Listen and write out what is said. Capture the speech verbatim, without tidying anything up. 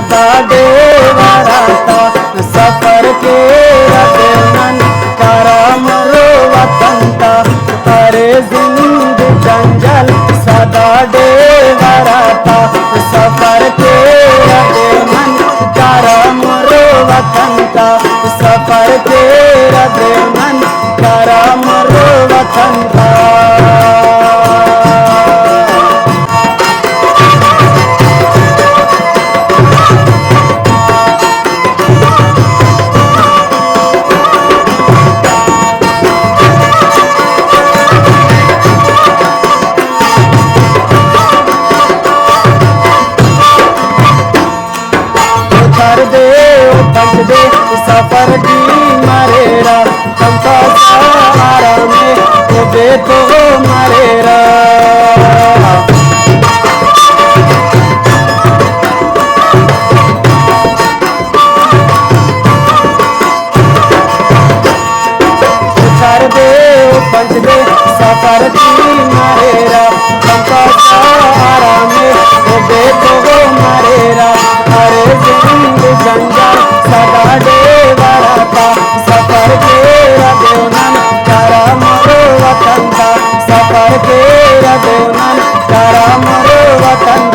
تا ڈیوار آتا سفر کیرہ دے نن، کرا مرو وطن تا ارے زند جنجال۔ سدا ڈیوار آتا سفر کیرہ دے نن، کرا مرو وطن تا سفر کیرہ دے نن، کرا مرو وطن تا۔ او تھر دے، او پنچ دے، سفر ٹی مریرہ، تمپا سہارا میں او بے تو مریرہ۔ چار دے او پنچ دے سفر ٹی مریرہ، تمپا سہارا میں او بے تو مریرہ۔ ارے زند جنجال سدا ڈیوار آتا سفر کیرہ دے نن، کرا مرو وطن تا سفر کیرہ دے نن، کرا مرو وطن